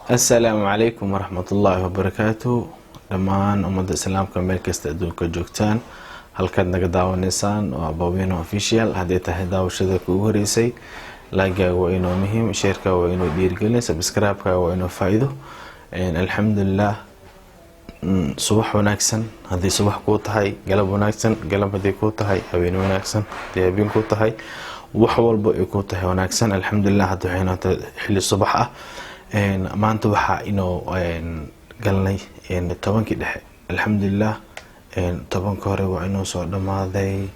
Assalaamu calaykum waraxmatullaahi wabarakaatu. Dhammaan ummadda islaamka meel kasta adduunka joogtaan, halkaad naga daawanaysaan waa Bawino Official. Hadday tahay daawashada kuugu horeysay, like-gaaga waa inoo muhiim, share-kaaga waa inoo dhiirigelin, subscribe-kaaga waa inoo faa-iido. Alxamdulilah, subax wanaagsan haddii subax kuu tahay, galab wanaagsan galab haddii kuu tahay, habeen wanaagsan haddii habeen kuu tahay, wax walba ay kuu tahay wanaagsan. Alxamdulilah, hadda waxay noo tahay xilli subax ah. Maanta waxaa inoo galnay 10-kii dhexe. Alxamdulilah, 10-ka hore waa inoo soo dhamaaday.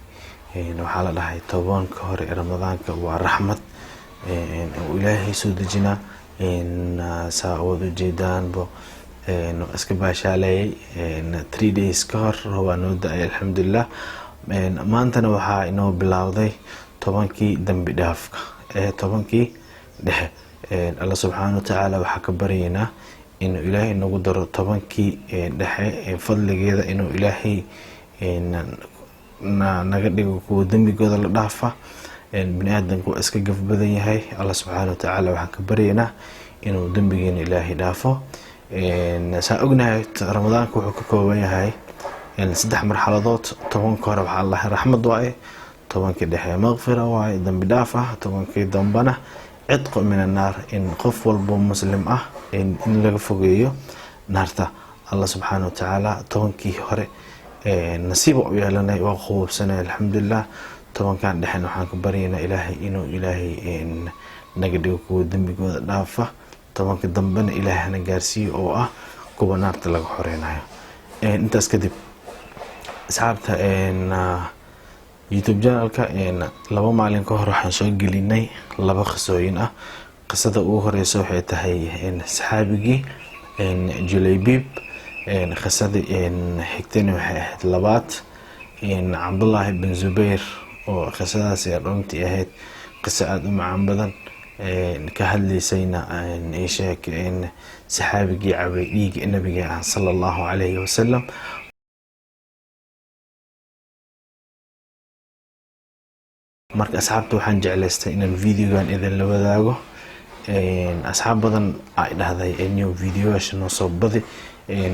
Waxaa la dhahay 10-ka hore ee Ramadaanka waa raxmad uu Ilaahay soo dejinaa. Saa wad ujeedaanbo, iska baashaalayay 3 days ka hor, roobaa noo da-ay, alxamdulilah. Maantana waxaa inoo bilowday 10-kii dambi dhaafka ee 10-kii dhexe. Alla subxaana watacaala waxaa ka baryaynaa inuu Ilaahay nagu daro 10-kii dhexe fadligeeda, inuu Ilaahay naga dhigo kuwa dembigooda la dhaafa. Bini aadamku waa iska gaf badan yahay. Alla subxaana watacaala waxaan ka baryaynaa inuu dembigeena Ilaahay dhaafo. Saa ognahay, Ramadaanka wuxuu ka kooban yahay saddex marxaladood. 10-ka hore waxaa lahay raxmad waaye, 10-kii dhexe maqfira waaye, dambi dhaaf ah, 10-kii dambena cidqu min annaar, in qof walbo muslim ah in laga fogeeyo naarta. Allah subxaana watacaala 10-kii hore nasiiba u yeelanay, waa qubuubsanay, alxamdulilah. 10-kan dhexen waxaan ka baryaynaa Ilaahay inuu Ilaahay naga dhigo kuwa dembigooda dhaafa, 10-ka dambena Ilaahay hana gaarsiiyo oo ah kuwa naarta laga xoreynayo. Intaas kadib, asxaabta YouTube channelka, 2 maalin ka hor waxaan soo gelinay laba qisooyin ah. Qisada ugu horeysa waxay tahay saxaabigii Julaybiib. Qisadii xigtayna waxay ahayd labaad, Cabdullaahi bin Zubayr, oo qisadaasi runtii ahayd qiso aada u macaan badan, ka hadlaysayna sheeg saxaabigii cabay dhiiga nabiga ah sala Allahu calayhi wasalam. Marka asxaabta, waxaan jeclaystay inaan videogan idinla wadaago. Asxaab badan ay dhahday new videoyaasha noo soo badi.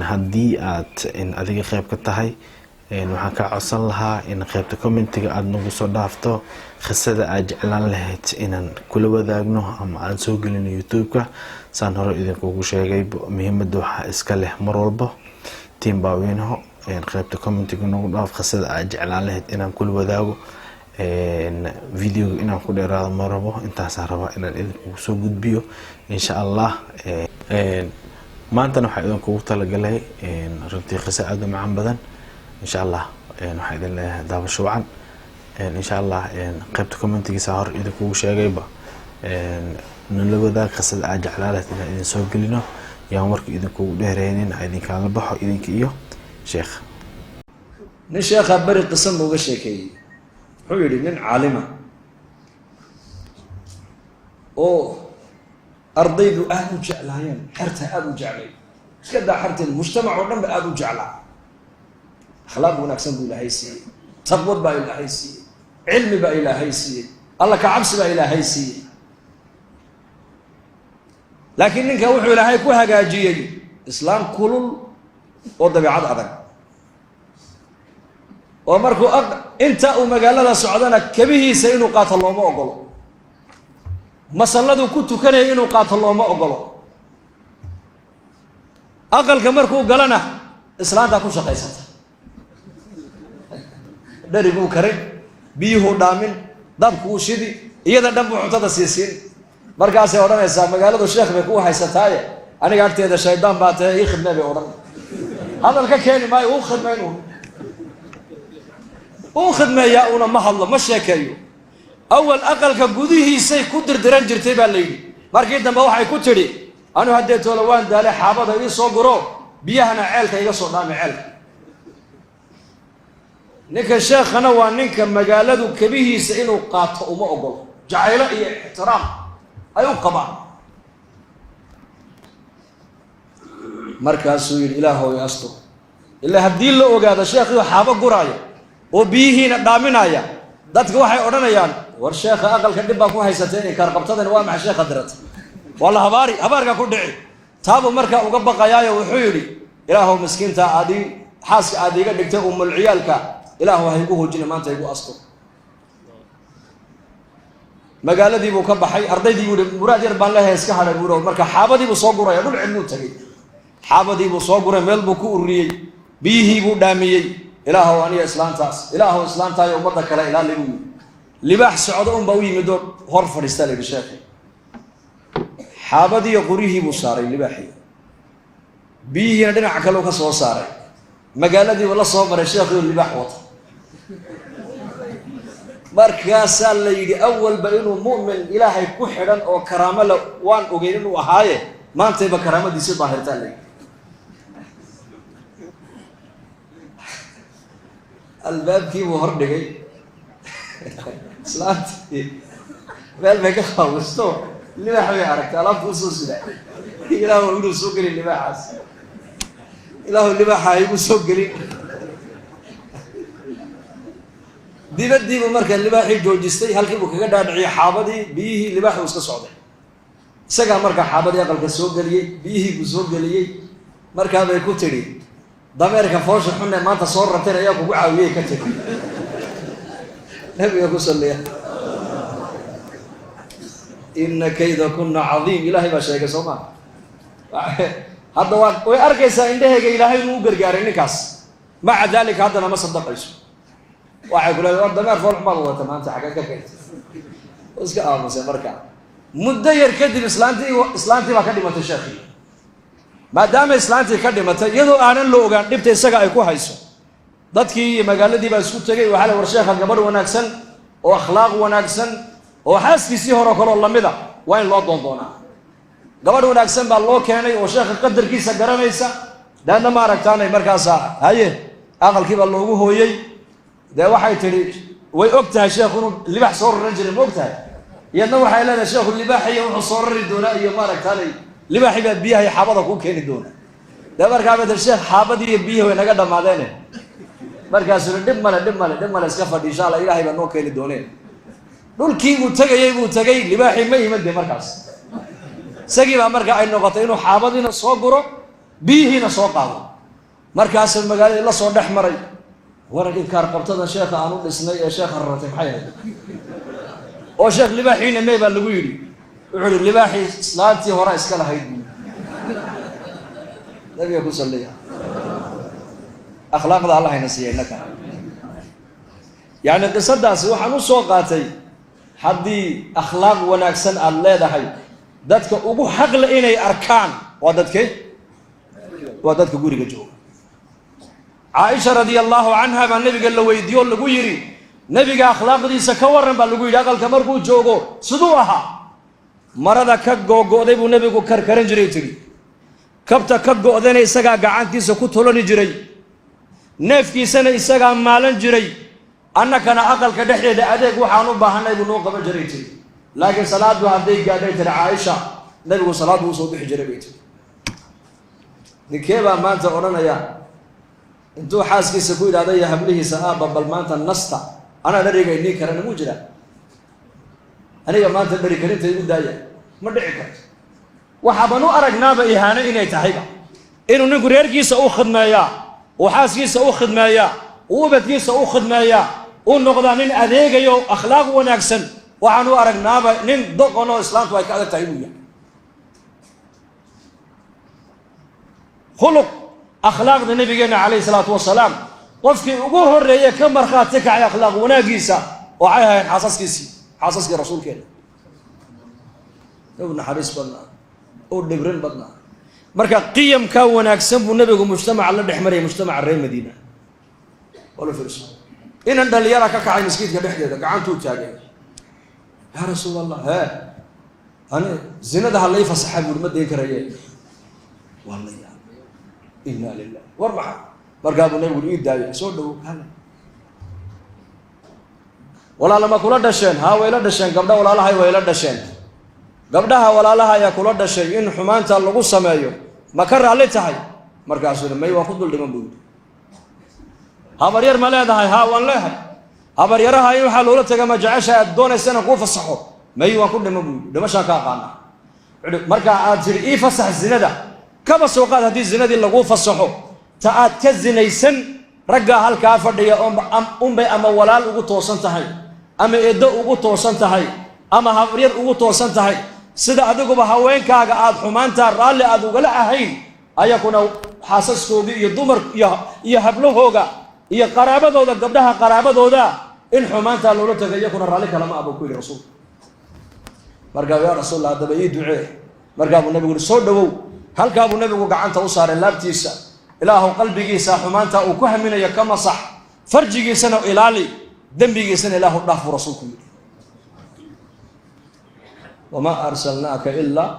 Haddii aad adiga qeyb ka tahay, waxaan kaa codsan lahaa in qeybta commentiga aada nagu soo dhaafto qisada aad jeclaan lahayd inaan kula wadaagno ama aan soo gelino YouTube-ka. Saan hore idinkugu sheegay, muhiimadda waxaa iska leh mar walbo team Baawiinho. Qeybta commentiga nagu dhaaf qisada aad jeclaan lahayd inaan kula wadaago. Videoga inaan ku dheeraado ma rabo, intaasaan rabaa inaan idinkugu soo gudbiyo insha Allah. Maantana waxaa idinkugu talagalay runtii qiso aada u macaan badan insha Allah. Waxaa idin leeyahay daabasho wacan insha Allah. Qeybta commentigiisa hor idinkugu sheegayba nala wadaag qisada aad jeclaan lahayd inaan idin soo gelino. Yaan warka idinkugu dheereynin, idinkaala baxo idinka iyo sheekh. Nin sheekhaa beri qiso nooga sheekeeyey. Wuxuu yidhi nin caalima oo ardaydu aada u jeclaayeen, xerta aada u jeclay, iska daa xerteen, mujtamac oo dhan ba aada u jeclaa. Akhlaaq wanaagsan buu Ilaahay siiyey, taqwad baa Ilaahay siiyey, cilmi baa Ilaahay siiyey, Alla ka cabsi baa Ilaahay siiyey. Laakiin ninka wuxuu Ilaahay ku hagaajiyey islaam kulul oo dabeicad adag, oo markuu inta uu magaalada socdana kabihiisa inuu qaato looma ogolo, masalladuu ku tukanaya inuu qaato looma ogolo, aqalka markuu galana islaantaa ku shaqaysata, dhariguu karin, biyuhuu dhaamin, dabkuu shidi, iyada dhan buu cuntada siisiin. Markaasay odhanaysaa, magaaladu sheekh bay ku haysataaye, aniga agteeda shaydaan baa tahe, ii khidmee bay odhan. Hadal ka keeni maayo, uu khidmayn, uu khidmeeyaa una ma hadlo, ma sheekeeyo. Awal aqalka gudihiisay ku dirdiran jirtay baa la yidhi. Markii dambe waxay ku tidhi, anu haddee toole waan daalay, xaabada ii soo guro, biyahana ceelka iga soo dhaami ceelka. Ninka sheekhana waa ninka magaaladu kabihiisa inuu qaato uma ogolo, jacaylo iyo ixtiraam ay u qabaan. Markaasuu yidhi, Ilaahow astur, ilaa haddii la ogaado sheekhiio xaabo guraaya oo biyihiina dhaaminaya, dadka waxay odhanayaan, war sheekha aqalka dhib baa ku haysatee, inkaar qabtadan waa maxay? Sheekha dirata waa la habaari, habaarkaa ku dhici. Taabuu markaa uga baqayaayo wuxuu yidhi, ilaahow miskiinta aad xaaska aad iiga dhigtay umul ciyaalka, ilaahu ha igu hoojina, maanta igu asto. Magaaladii buu ka baxay, ardaydii buu yihi, muraad yar baan leehay, iska hadhay buu. Marka xaabadii buu soo guraya, dhul cidluu tagay, xaabadii buu soo guray, meel buu ku ururiyey, biyihii buu dhaamiyey. Ilaahow aniga islaantaas, ilaahow islaantaayo ummadda kale ilaali, buu yidhi. Libaax socdo unbaa u yimid oo hor fadhiistaa la yidhi sheekhi. Xaabadiiyo qoryihii buu saaray libaaxii, biyihiina dhinaca kale u ka soo saaray. Magaaladiibuu la soo maray sheekhiioo libaax wata. Markaasaa la yidhi, awalba inuu mu'min ilaahay ku xidhan oo karaamo le waan ogeyn inuu ahaaye, maantayba karaamadiisi daahirtaa la yidhi. Albaabkiibuu hor dhigay islaantii, meel bay ka qaawisto, libaax bay aragtay alaabta usoo sida. Ilaahu inuu soo gelin libaaxaas, ilaahu libaaxa ha igu soo gelin. Dibadiibuu marka libaaxii joojistay, halkii buu kaga dhaadhiciyey xaabadii, biyihii, libaaxuu iska socday. Isagaa markaa xaabadii aqalka soo geliyey, biyihii buu soo geliyey. Markaabay ku tidhi, dameerka foosha xunne maanta soo rarteen ayaa kugu caawiyey, ka tidhi. Nabiga ku salliya. Ina kayda kuna cadiim, ilaahay baa sheegay, soo maa? Hadda waa way arkaysaa indhaheyga ilaahay inuu u gargaaray ninkaas. Maca daalika haddana ma sadaqayso, waxay ku leedahay, war dameer fool xumaad wadata maanta, xagga ka keentay? Iska aamusay. Marka muddo yar kadib islaantii baa ka dhimatay sheekhii. Maadaama islaantii ka dhimatay, iyadoo aanan la ogaan dhibta isaga ay ku hayso, dadkii iyo magaaladii baa isku tegey. Waxaa la war sheekha gabadh wanaagsan oo akhlaaq wanaagsan oo xaaskiisii hore kaloo lamida waa in loo doondoonaa. Gabadh wanaagsan baa loo keenay oo sheekha qadarkiisa garanaysa. Daadna ma aragtaanay markaasa haye aqalkii baa loogu hooyey. Dee waxay tidhi, way og tahay sheekhu inuu libaax soo raran jiray, ma og tahay? Iyadna waxay leedahay, sheekhu libaaxiyo wuxuu soo rari doonaa iyo maaragtaanay libaaxii baa biyaha iyo xaabada kuu keeni doona. Dee markaa bay tii, sheekh, xaabadii iyo biyihii way naga dhammaadeene. Markaasuu dhib male, dhib male, dhib male, iska fadhi, insha Allah ilaahay baa noo keeni dooneen. Dhulkii buu tegayey, buu tegay, libaaxii ma iman. Dee markaas isagii baa marka ay noqotay inuu xaabadiina soo guro, biyihiina soo qaado. Markaasuu magaaladii la soo dhex maray. Waran inkaar qabtada sheekha aan u dhisnay ee sheekha raratay maxay ahayd? Oo sheekh, libaaxiina mee baa lagu yidhi. Wuxuu yihi, libaaxii islaantii hore iska lahayd buu. Nabiga ku salliya. Akhlaaqda allah hayna siiya innaka. Yacni qisadaasi waxaan u soo qaatay, haddii akhlaaq wanaagsan aada leedahay, dadka ugu xaqle inay arkaan waa dadke? Waa dadka guriga jooga. Caaisha radia allahu canha baa nabiga la weydiiye oo lagu yidhi, nebiga akhlaaqdiisa ka warran baa lagu yidhi, aqalka markuu joogo siduu ahaa? Marada ka googo'day buu nebigu karkaran jiray, tidhi. Kabta ka go'dana isagaa gacantiisa ku tolani jiray, neefkiisana isagaa maalan jiray, annakana aqalka dhexdeeda adeeg waxaan u baahanay buu noo qaban jiray, tiri. Laakiin salaaddu hadday gaadhay, tiri Caaisha, nabigu salaad buu usoo bixi jiray, bay tiri. Ninkee baa maanta odhanaya intuu xaaskiisa ku yidhahda iyo hablihiisa, aabba bal maanta nasta, anaa dhariga inii karana muu jiraa, aniga maanta dhari karinta igu daaya? Ma dhici karto. Waxaaban u aragnaaba ihaano inay tahayba inuu ninku reerkiisa u khidmeeyaa, uu xaaskiisa u khidmeeyaa, uu ubadkiisa u khidmeeyaa, uu noqdaa nin adeegayo akhlaaq wanaagsan. Waxaan u aragnaaba nin doqon oo islaamtu ay ka adag tahay inuu yahay. Khuluq akhlaaqda nabigeena calayhi salaatu wasalaam, qofkii ugu horreeye ka markhaati kacay akhlaaq wanaaggiisa waxay ahayn xaasaskiisii, xaasaskii rasuulkeena. U naxariis badnaa, u dhibrin badnaa. Marka qiyamkaa wanaagsan buu nebigu mujtamaca la dhex marayay, mujtamaca reer Madiina. Wala fiirso, inan dhalinyara ka kacay maskiidka dhexdeeda, gacantuu taagay, yaa rasuul Allah, hee ani zinada ha lay fasaxa buuri, ma dayn karaye. Waa la yaabay, inna lilah, war maxaa? Markaa buu nabigu ii daayay, soo dhawow hale, walaala ma kula dhasheen? Haa, way la dhasheen gabdha walaalahay, way la dhasheen gabdhaha walaalaha ayaa kula dhashay. In xumaanta lagu sameeyo ma ka raalli tahay? Markaasuu may, waan ku dul dhiman buu yidhi. Habaryar ma leedahay? Haa, waan leehay. Habaryaraha in waxaa loola taga ma jecesha aad doonaysa inaan kuu fasaxo? May, waan ku dhiman buu yidhi, dhimashaan ka aqaana. Marka aad tidhi ii fasax zinada, Kaba soo qaad haddii zinadii laguu fasaxo, ta aad ka zinaysan raggaa halkaa fadhiya unbay ama walaal ugu toosan tahay, ama eeddo ugu toosan tahay, ama habaryar ugu toosan tahay. Sida adiguba haweenkaaga aada xumaantaa raalli aada ugala ahayn, ayakuna xaasaskoodii iyo dumar iyo hablahooga iyo qaraabadooda, gabdhaha qaraabadooda in xumaantaa loola tagay iyakuna raalli kalama ah, buu ku yidhi rasuulku. Markaa, yaa rasuulallah, haddaba ii ducee. Markaa buu nabigu yihi, soo dhowow. Halkaa buu nabigu gacanta u saaray laabtiisa. Ilaahu qalbigiisa xumaanta uu ku haminayo ka masax, farjigiisana ilaali, dembigiisana ilaahu dhaaf, buu rasuulku yidhi. Wamaa arsalnaaka ilaa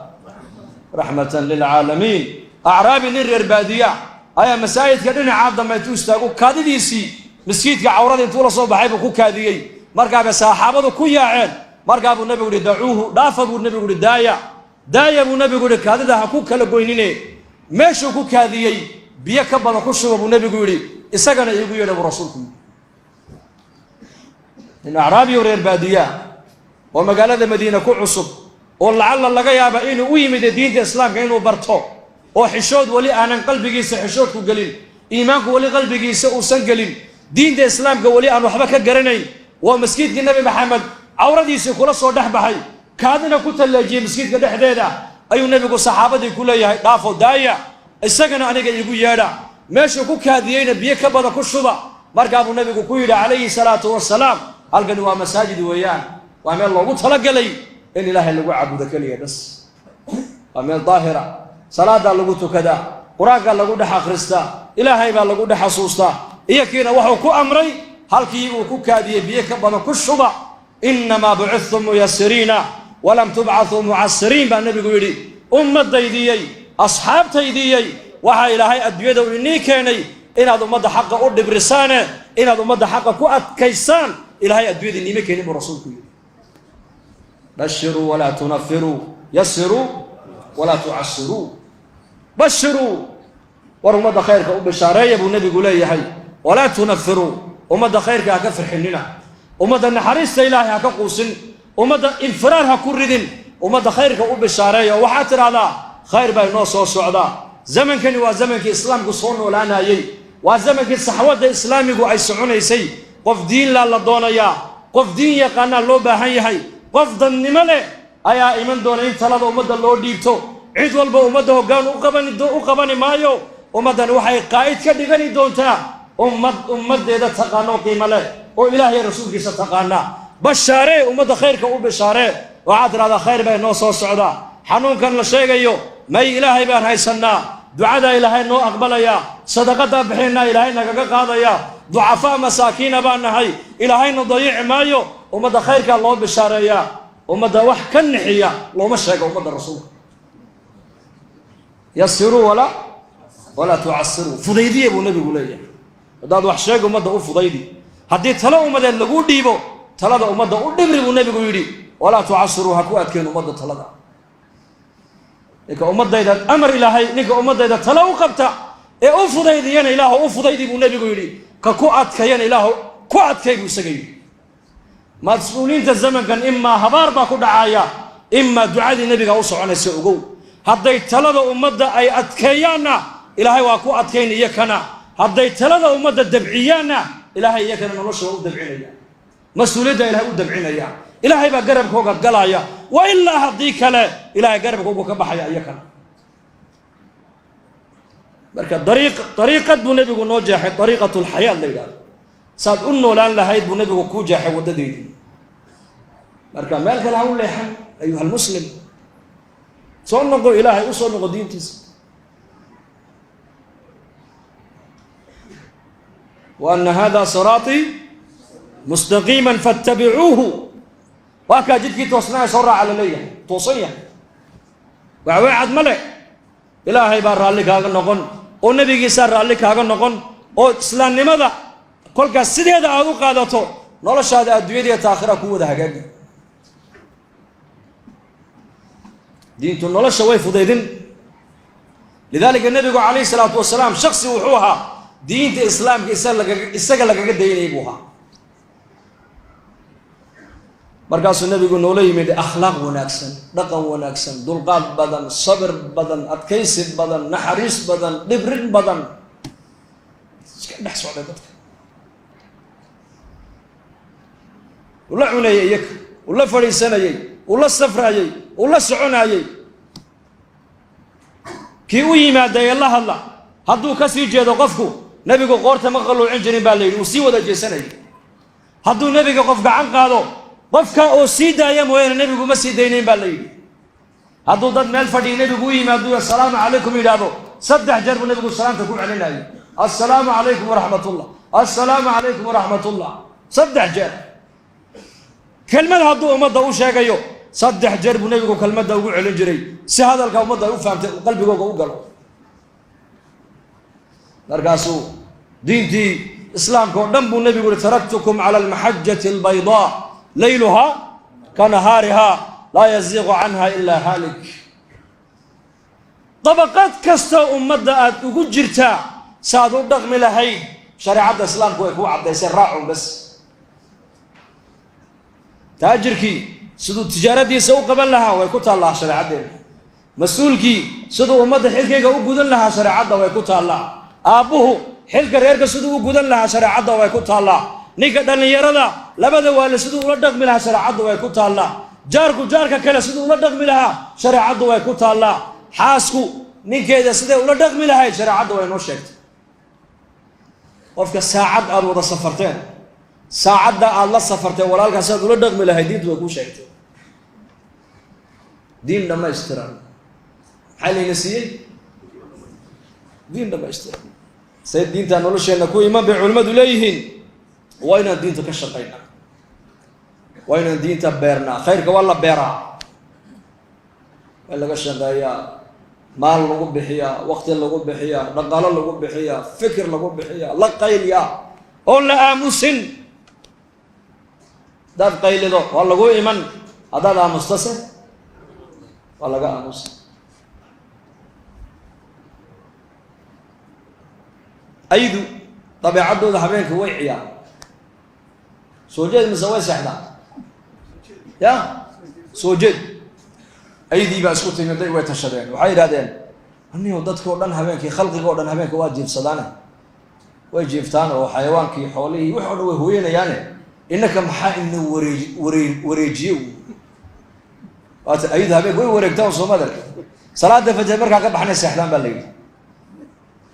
raxmatan lilcaalamiin. Acraabi, nin reer baadiya ayaa masaajidka dhinacaa dambe intuu istaago kaadidiisii maskiidka cawrada intuu la soo baxay buu ku kaadiyey. Markaabay saxaabadu ku yaaceen. Markaa buu nabigu yihi, dacuuhu, dhaafa buu nabigu yihi, daaya, daaya buu nabigu yihi, kaadida ha ku kala goynine, meeshuu ku kaadiyey biyo ka badan ku shuba, buu nabigu yidhi, isagana iigu yeedha, buu rasuulku yidhi. Nin acraabiyo reer baadiyaa oo magaalada Madiina ku cusub, oo lacalla laga yaaba inuu u yimid diinta islaamka inuu barto, oo xishood weli aanan qalbigiisa xishoodku gelin, iimaanku weli qalbigiisa uusan gelin, diinta islaamka weli aan waxba ka garanayn, waa maskiidkii Nebi Maxamed cawradiisii kula soo dhex baxay, kaadina ku talleejiyey maskiidka dhexdeeda, ayuu nebigu saxaabadii ku leeyahay, dhaafo, daaya, isagana aniga iigu yeedha, meeshuu ku kaadiyeyna biyo ka badan ku shuba. Markaa buu nabigu ku yidhi calayhi salaatu wasalaam, halkani waa masaajid weeyaan, waa meel loogu talagalay in ilaahay lagu caabudo keliya bas, waa meel daahira, salaadaa lagu tukadaa, qur-aankaa lagu dhex akhristaa, ilaahay baa lagu dhex xasuustaa. Iyo kiina wuxuu ku amray, halkii uu ku kaadiyey biyo ka badan ku shuba. Innamaa bucithtum muyasiriina walam tubcathuu mucasiriin, baa nebigu yidhi. Ummaddaydiyey, asxaabtaydiyey, waxaa ilaahay adduunyada uu inii keenay inaad ummadda xaqa u dhibrisaane, inaad ummadda xaqa ku adkaysaan ilaahay adduunyada iniima keenin, buu rasuulku yidhi. Bashiruu walaa tunafiruu, yasiruu walaa tucasiruu. Bashiruu, war ummadda khayrka u bishaareeya, buu nebigu leeyahay. Walaa tunafiruu, ummadda khayrka ha ka farxinina, ummadda naxariista ilaahay ha ka quusin, ummadda infiraar ha ku ridin, ummadda khayrka u bishaareeya oo waxaad tidhahdaa, khayr baa inoo soo socdaa. Zamankani waa zamankii islaamku soo noolaanayey, waa zamankii saxwadda islaamigu ay soconaysay. Qof diin laa la doonayaa, qof diin yaqaanaa loo baahan yahay, qof dadnimo leh ayaa iman doona in talada ummadda loo dhiibto. Cid walba ummadda hoggaan u qabani maayo. Ummaddani waxay qaa'id ka dhigani doontaa ummad ummaddeeda taqaano, qiimo leh, oo ilaahay rasuulkiisa taqaana. Bashaaree ummadda, khayrka u bishaaree. Waxaad tidhahdaa, khayr baa inoo soo socdaa, xanuunkan la sheegayo may, ilaahay baan haysannaa, ducadaa ilaahay noo aqbalayaa, sadaqadaa bixinaa ilaahay nagaga qaadaya, ducafaa masaakiina baan nahay, ilaahayna dayici maayo. Ummadda khayrkaa loo bishaareeyaa, ummadda wax ka nixiya looma sheego. Ummadda rasuulka, yasiruu walaa tucasiruu, fudaydiya, buu nabigu leeyahay. Haddaad wax sheega ummadda u fudaydi, haddii talo ummadeed laguu dhiibo, talada ummadda u dhibri, buu nabigu yidhi. Walaa tucasiruu, ha ku adkeen ummadda talada. Ninka ummadayda amar ilaahay, ninka ummadayda talo u qabta ee u fudaydiyana ilaahu u fudaydi, buu nebigu yidhi. Ka ku adkayana ilaahu ku adkay, buu isaga yidhi. Mas-uuliyiinta zamankan imaa habaar baa ku dhacaya, imaa ducadii nebiga u soconaysa. Ogow, hadday talada ummadda ay adkeeyaanna ilaahay waa ku adkayn iyo kana, hadday talada ummadda dabciyaanna ilaahay iyakana nolosha waa u dabcinaya, mas-uuliyadda ilahay u dabcinaya, ilaahay baa garabkooga galaya. Wa ilaa haddii kale ilahay garabkoogu ka baxaya iyakana. Marka dariiqad buu nebigu noo jeexay, dariiqat lxayaat la yidhahdo, saad u noolaan lahayd buu nebigu kuu jeexay waddadeydii. Marka meel kale ha u leexan, ayuha almuslim, soo noqo, ilaahay u soo noqo, diintiisa. Wa ana hada siraatii mustaqiima faاtabicuuhu. Waa kaa jidkii toosnaa, soo raaca la leeyahay, toosan yahay, waxweecad ma leh. Ilaahay baa raalli kaaga noqon, oo nebigiisaa raalli kaaga noqon, oo islaamnimada kolkaas sideeda aada u qaadato, noloshaada adduunyada iyo taakhira ku wada hagaagi. Diintu nolosha way fudaydin. Lidaalika nebigu calayhi salaatu wasalaam shaksi wuxuu ahaa diinta islaamka isaga lagaga daynayay buu ahaa. Markaasuu nebigu noola yimid akhlaaq wanaagsan, dhaqan wanaagsan, dulqaad badan, sabir badan, adkaysi badan, naxariis badan, dhibrin badan, iska dhex socday dadka. Ula cunayay iyaga, ula fadhiisanayey, ula safraayey, ula soconayey. Kii u yimaada ee la hadla, hadduu ka sii jeedo qofku, nebigu qoorta ma qalluucin jirin baa la yidhi, uu sii wada jeesanayay. Hadduu nebiga qof gacan qaado, qofka oo sii daaya mooyaane nebigu ma sii daynayn baa la yidhi. Hadduu dad meel fadhiya nebigu u yimaado, assalaamu calaykum yidhaahdo, 3 jeer buu nebigu salaamta ku celinayay. Assalaamu calaykum waraxmatullah, assalaamu calaykum waraxmatullah, 3 jeer. Kelmad hadduu ummadda u sheegayo, 3 jeer buu nebigu kelmadda ugu celin jiray si hadalka ummadda ay u fahamtay, qalbigooga u galo. Markaasuu diintii islaamka oo dhan buu nebigu yihi, taraktukum cala almaxajati albaydaa layluhaa ka nahaarihaa laa yaziiqu canha ilaa haalik. Dabaqad kastoo ummadda aad ugu jirtaa saaad u dhaqmi lahayd, shareecadda islaamku way kuu caddaysay, raacun bas. Taajirkii siduu tijaaradiisa u qaban lahaa way ku taallaa shareecaddeena. Mas-uulkii siduu ummadda xilkayga u gudan lahaa shareecadda way ku taallaa. Aabbuhu xilka reerka siduu u gudan lahaa shareecadda way ku taallaa. Ninka dhallinyarada labada waali siduu ula dhaqmi lahaa shareecadda way ku taallaa. Jaarku jaarka kale siduu ula dhaqmi lahaa shareecaddu way ku taallaa. Xaasku ninkeeda siday ula dhaqmi lahayd shareecadda way noo sheegtay. Qofka saacad aada wada safarteen, saacadda aada la safarteen walaalkaa sidaad ula dhaqmi lahayd diintu way kuu sheegtay. Diin dhammaystiran maxaa layna siiyey? Diin dhammaystiran. Say diintaa nolosheenna ku iman bay culimmadu leeyihiin. Waa inaan diinta ka shaqaynaa, waa inaan diinta beernaa. Khayrka waa la beeraa, waa in laga shaqeeyaa, maal lagu bixiyaa, waqti lagu bixiyaa, dhaqaalo lagu bixiyaa, fikir lagu bixiyaa, la qayliyaa oon la aamusin. Haddaad qaylido waa lagu iman, haddaad aamustase waa laga aamusa. Aydu dabeecaddooda habeenka way ciyaar, soo jeed mise way seexdaa? Ya soo jeed. Aydii baa isku timiday, way tashadeen, waxay yidhahdeen anigo dadkao dhan habeenkii, khalqiga o dhan habeenka waa jiifsadaane, way jiiftaan oo xayawaankii, xoolihii, wax o dhan way hooyanayaane, innaka maxaa ina wareejiye? Waata aydu habeenka way wareegtaan soo madarka, salaada fajr markaa ka baxnay seexdaan baa la yidhi.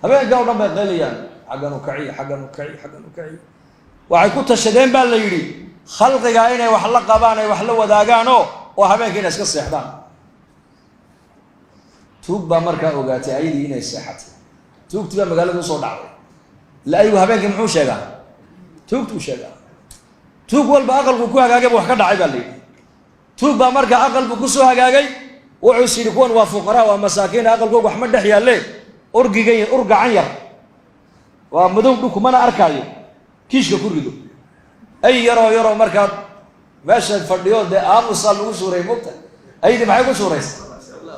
Habeenka o dhan bay qaylayaan, xaggan u kaciy, xaggan u kaciy, xaggan u kaciy. Waxay ku tashadeen baa la yidhi khalqigaa inay wax la qabaan, ay wax la wadaagaanoo oo habeenka inay iska seexdaan. Tuug baa markaa ogaatay ayadii inay seexatay. Tuugtii baa magaalada usoo dhacday. Ila ayagu habeenkii muxuu sheegaa? Tuugtuu sheegaa. Tuug walba aqalku ku hagaagayba wax ka dhacay baa la yidhi. Tuug baa markaa aqalku kusoo hagaagay, wuxuu is yidhi kuwan waa fuqaraa, waa masaakiin, aqalkooga wax ma dhex yaalle, urgigan ur gacan yar waa madow dhulku mana arkaayo, kiishka ku rido. Ay yaroo yaroo markaa meesha fadhiyo dee aamusaa lagu suureeyey, mogta aydii maxay ku suuraysa?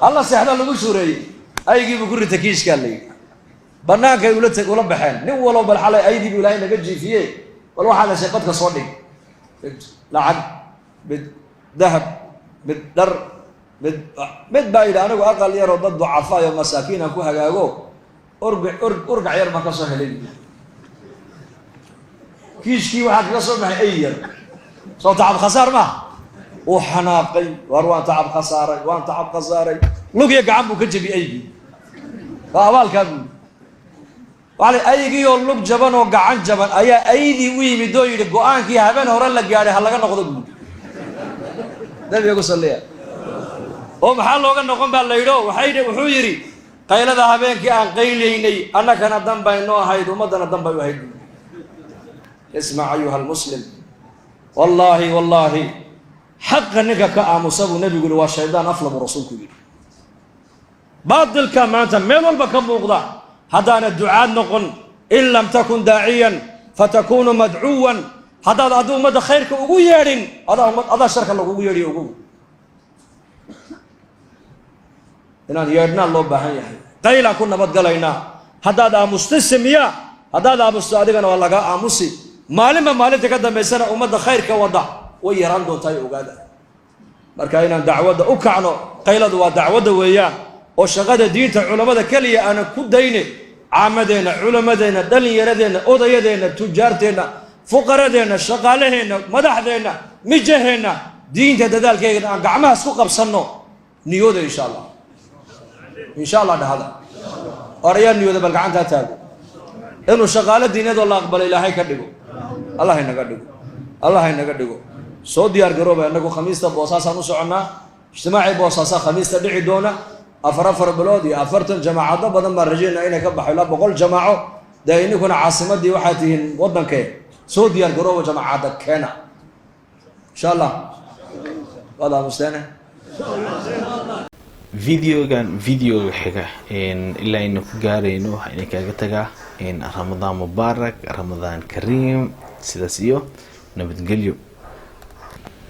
Halla seexda lagu suureeyey, aygiibuu ku rita kiishkaa la yidhi. Bannaankay ula baxeen, nin walow bal xalay aydii buu ilaahay naga jiifiye, bal waxaad heshay qadka soo dhig, lacag mid dahab mid dhar mid baa yidhi anigu aqal yaroo dad ducafaayo masaakiin aan ku hagaago, urgac yar baan ka soo helay. Kiishkii waxaa kaga soo baxay ay yar. Soo tacab khasaar maaha? Uu xanaaqay, waar waan tacab khasaaray, waan tacab khasaaray. Lugya gacan buu ka jebiyey aygii, waa abaalkaa buu waala. Aygii oo lug jaban oo gacan jaban ayaa aydii u yimid oo yidhi go-aankii habeen hore la gaadhay ha laga noqdo buuli. Nabiga ku salliya. Oo maxaa looga noqon baa la yidhi? O waxay wuxuu yidhi qaylada habeenkii aan qaylaynay annakana dan bay noo ahayd, ummaddana dan bay u ahayd buuli. Ismac ayuha almuslim, wallaahi wallaahi xaqa ninka ka aamusa buu nebigu yihi waa shaydaan afla buu rasuulku yidhi. Baatilka maanta meel walba ka muuqda, haddaana ducaad noqon, in lam takun daaciyan fatakunu madcuwan. Haddaad addu ummadda khayrka ugu yeedhin, adaa sharka lagugu yeedhiyo. Ugu inaan yeedhnaa loo baahan yahay, qaylaan ku nabadgalaynaa. Haddaad aamusta samiya, haddaad aamusto adigana waa lagaa aamusi. Maalinba maalinta ka dambaysana ummadda khayrka wadda Way yaraan doontaa, ogaada. Marka inaan dacwadda u kacno, qayladu waa dacwadda weeyaan, oo shaqada diinta culammada keliya aanan ku dayne, caamadeenna, culamadeenna, dhallinyaradeenna, odayadeenna, tujaarteenna, fuqaradeenna, shaqaalaheenna, madaxdeenna, mijaheenna, diinta dadaalkeegana aan gacmahaas ku qabsanno. Niyooda, insha Allah, insha Allah dhahada. Orayaa niyooda, bal gacantaa taago inuu shaqaalo diinadoo la aqbalo Ilaahay ka dhigo. Allah inaga dhigo, Allah inaga dhigo. Soo diyaar garooba. Innagu Khamiista Boosaasaan u soconnaa. Ijtimaacii Boosaasa Khamiista dhici doona. 4 4 bilood iyo 40 jamaacado badan baan rajaynaa inay ka baxo, ilaa 100 jamaaco. Dee ininkuna caasimadii waxaa tihiin waddankee. Soo diyaar garooba, jamaacadda keena, insha Allah. Waad aamusteene. Videogan videoga xiga ilaa aynu ku gaarayno, waxaa idin kaaga tagaa Ramadaan mubaarak, Ramadaan kariim, sidaas iyo nabadgelyo.